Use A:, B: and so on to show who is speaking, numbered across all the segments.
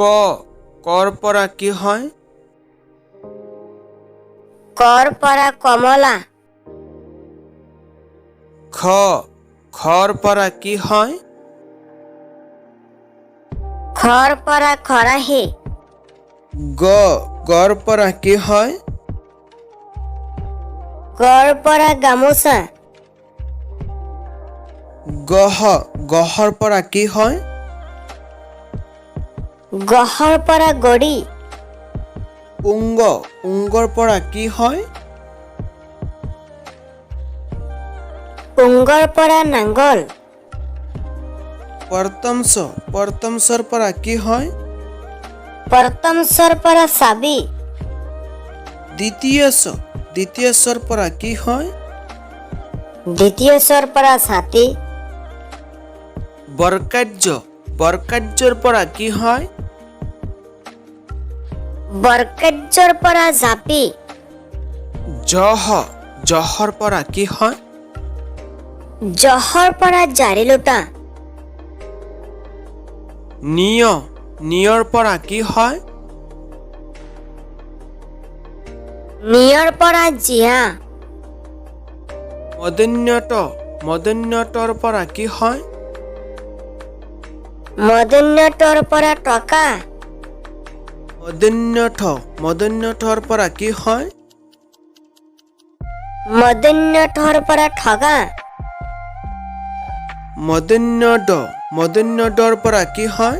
A: ক, কৰ পৰা কি হয়?
B: কৰ পৰা কমলা।
A: খ, খৰ পৰা কি হয়?
B: খৰ পৰা খৰাহী।
A: গ, গৰ পৰা কি হয়?
B: গৰ পৰা গামোচা।
A: গহ, গহৰ পৰা কি হয়?
B: গহৰ পৰা গড়ি।
A: উংগ, উংগৰ পৰা কি হয়?
B: উংগৰ পৰা নাঙল।
A: প্ৰথম চ, প্ৰথম চৰ পৰা কি হয়?
B: প্ৰথম চৰ পৰা চাবি।
A: দ্বিতীয় চ, দ্বিতীয় চৰ পৰা কি হয়?
B: দ্বিতীয় চৰ পৰা ছাতি।
A: বৰকাৰ্য, বৰকাৰ্যৰ পৰা কি হয়?
B: বৰকাৰ্যৰ পৰা জাপি।
A: জহ, জহৰ পৰা কি হয়?
B: জহৰ পৰা জাৰিলোটা।
A: নিয়, নিয়ৰ পৰা কি হয়?
B: নিয়ৰ পৰা জিহা।
A: মদন্যট, মদন্যটৰ পৰা কি হয়?
B: মদন্যটৰ পৰা টকা।
A: মদন্যঠ, মদন্যঠৰ পৰা কি হয়?
B: মদন্যঠৰ পৰা ঠগা।
A: মদন্যড, মদন্যডৰ পৰা কি হয়?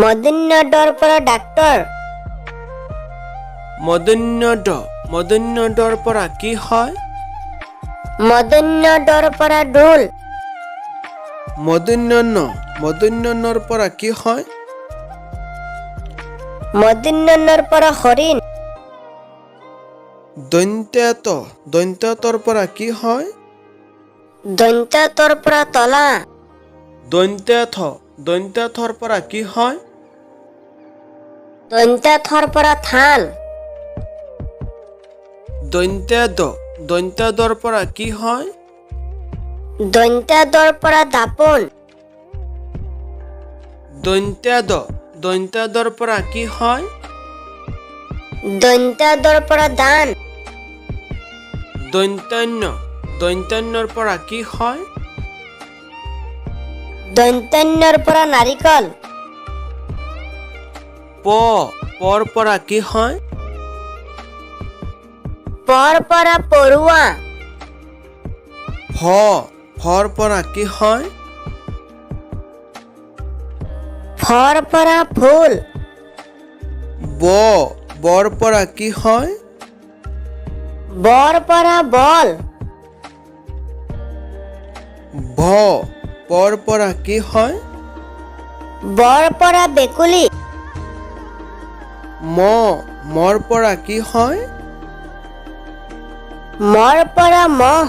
B: মদন্যডৰ পৰা ডাক্তৰ।
A: মদন্যড, মদন্যডৰ পৰা কি হয়?
B: মদন্যডৰ পৰা ডোল।
A: মদন্যন, মদন্যনৰ পৰা কি হয়?
B: মদন্যনৰ পৰা হৰিণ।
A: দন্ত্যত, দন্ত্যতৰ পৰা কি হয়?
B: দন্ত্যতৰ পৰা তলা।
A: দন্ত্যথ, দন্ত্যথৰ পৰা কি হয়?
B: দন্ত্যথৰ পৰা থাল।
A: দন্ত্যদ, দন্ত্যদৰ পৰা কি হয়?
B: দন্ত্যদৰ পৰা দাপোন।
A: দন্ত্যাদ, দন্ত্যাদৰ পৰা কি হয়?
B: দন্ত্যাদৰ পৰা দান।
A: দন্তান্য, দন্তান্যৰ পৰা কি হয়?
B: দন্তান্যৰ পৰা নাৰিকল।
A: প, পৰ পৰা কি হয়?
B: পৰ পৰা পৰুৱা।
A: ফ, ফৰ পৰা কি হয়?
B: ফৰ পৰা ফুল।
A: ব, বৰ পৰা কি হয়?
B: বৰ পৰা বল।
A: ভ, ভৰ পৰা কি হয়?
B: বৰ পৰা ভেকুলী।
A: ম, মৰ পৰা কি হয়?
B: মৰ পৰা মহ।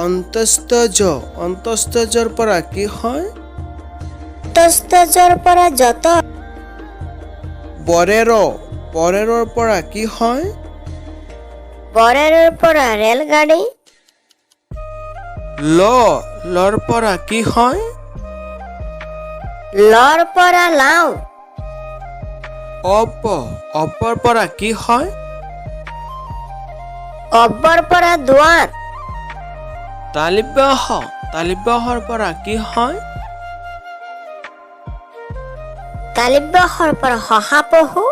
A: অন্তস্তজ, অন্তস্তজৰ পৰা কি হয়?
B: অন্তস্তজৰ পৰা যঁতৰ।
A: বৰেৰ, বৰেৰৰ পৰা কি হয়?
B: বৰেৰৰ পৰা ৰেলগাড়ী।
A: ল, লৰ পৰা কি হয়?
B: লৰ পৰা লাও।
A: অপ, অপৰ পৰা কি হয়?
B: অব্বৰ পৰা দুৱাৰ।
A: তালিব্যহ, তালিব্যহৰ পৰা কি হয়?
B: তালিব্যহৰ পৰা শহাপহু।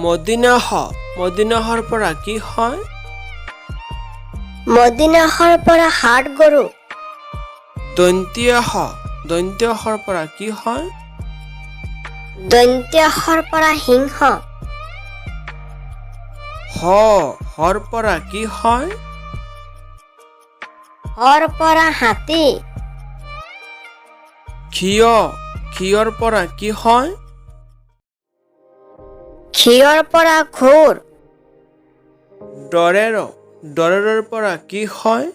A: মদিনাহ, মদিনাহৰ পৰা কি হয়?
B: মদিনাহৰ পৰা হাট গৰু।
A: দন্ত্যহ, দন্ত্যহৰ পৰা কি হয়?
B: দন্ত্যহৰ পৰা সিংহ।
A: হ, হৰ পৰা কি হয়?
B: হৰ পৰা হাতী।
A: ক্ষিয়, ক্ষিয়ৰ পৰা কি হয়?
B: ক্ষিয়ৰ পৰা ঘোৰ।
A: ডৰেৰ, ডৰেৰৰ পৰা কি হয়?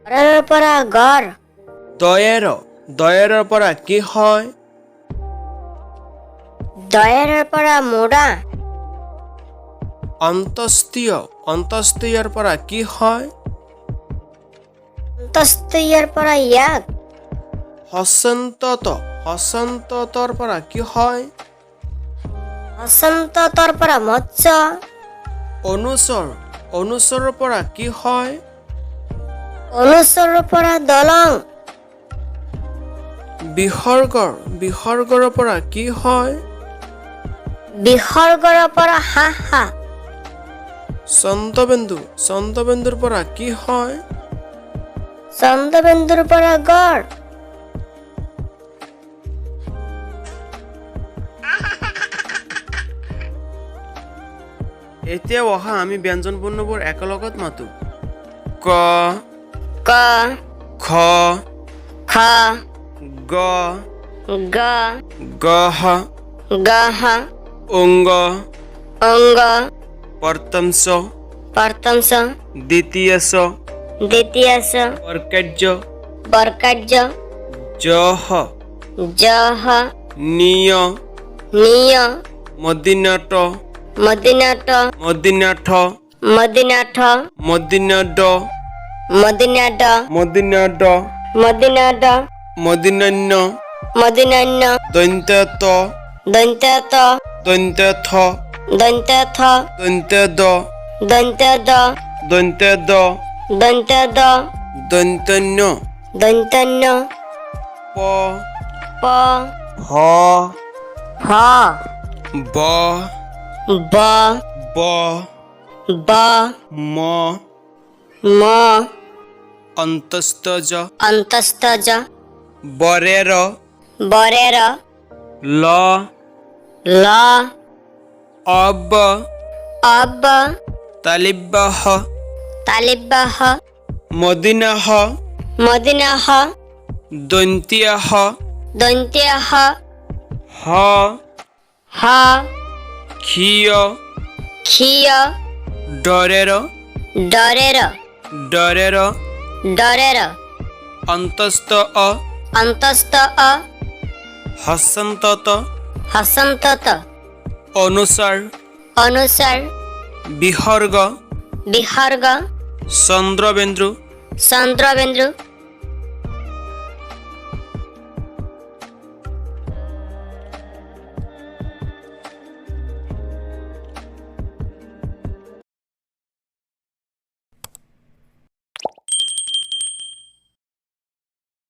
B: ডৰেৰৰ পৰা গড়।
A: দয়েৰ, দয়েৰৰ পৰা কি হয়?
B: দয়েৰৰ পৰা মূৰা।
A: অন্তস্তীয়, অন্তস্তীয়ৰ পৰা কি হয়?
B: অন্তস্তীয়ৰ পৰা ইয়াক।
A: হসন্তত, হসন্ততৰ পৰা কি হয়?
B: হসন্ততৰ পৰা মৎস্য।
A: অনুচৰ, অনুচৰৰ পৰা কি হয়?
B: অনুচৰৰ পৰা দলং।
A: বিসৰ্গৰ, বিসৰ্গৰ পৰা কি হয়?
B: বিসৰ্গৰ পৰা হাঁহা।
A: চন্দ্ৰবিন্দু, চন্দ্ৰবিন্দুৰ পৰা কি হয়?
B: চন্দ্ৰবিন্দুৰ পৰা গড়।
A: এতিয়া অহা আমি ব্যঞ্জন বৰ্ণবোৰ একেলগত মাতো। ক,
B: ক,
A: খ,
B: খ,
A: গ,
B: গ,
A: গহ,
B: গহ,
A: অঙ্গ,
B: অঙ্গ,
A: প্ৰথমশ,
B: প্ৰথমশ,
A: দ্বিতীয়শ,
B: দ্বিতীয়শ,
A: বৰ্কাৰ্য,
B: বৰ্কাৰ্য,
A: জহ,
B: জহ,
A: নিয়,
B: নিয়,
A: মদিনাট,
B: মদিনাট,
A: মদিনাঠ,
B: মদিনাঠ,
A: মদিনাড,
B: মদিনাড,
A: মদিনাড,
B: মদিনাড,
A: মদিনান্য,
B: মদিনান্য,
A: দন্ত্যত,
B: দন্ত্যত,
A: দন্ত্যথ,
B: দন্ত্যথ,
A: দন্ত্যদ,
B: দন্ত্যদ,
A: দন্ত্যদ,
B: দন্ত্যদ,
A: দন্ত্যন্য,
B: দন্ত্যন্য,
A: প,
B: প,
A: ভ,
B: ভ,
A: ব,
B: ব,
A: ব,
B: ব,
A: ম,
B: ম,
A: অন্তস্তজ,
B: অন্তস্তজ,
A: বরের,
B: বরের,
A: ল,
B: ল,
A: অব,
B: অব,
A: তালিব্যহ,
B: তালিব্যহ,
A: মদিনাহ,
B: মদিনাহ,
A: দন্তিয়াহ,
B: দন্ত্যহ,
A: হ,
B: হ,
A: ক্ষীয়,
B: ক্ষীয়,
A: ডরের,
B: ডরের,
A: ডরের,
B: ডরের,
A: অন্তস্ত অ,
B: অন্তস্ত অ,
A: হসন্তত,
B: হসন্তত,
A: অনুসার,
B: অনুসার,
A: বিসর্গ,
B: বিসর্গ,
A: চন্দ্রবিন্দু,
B: চন্দ্রবিন্দু।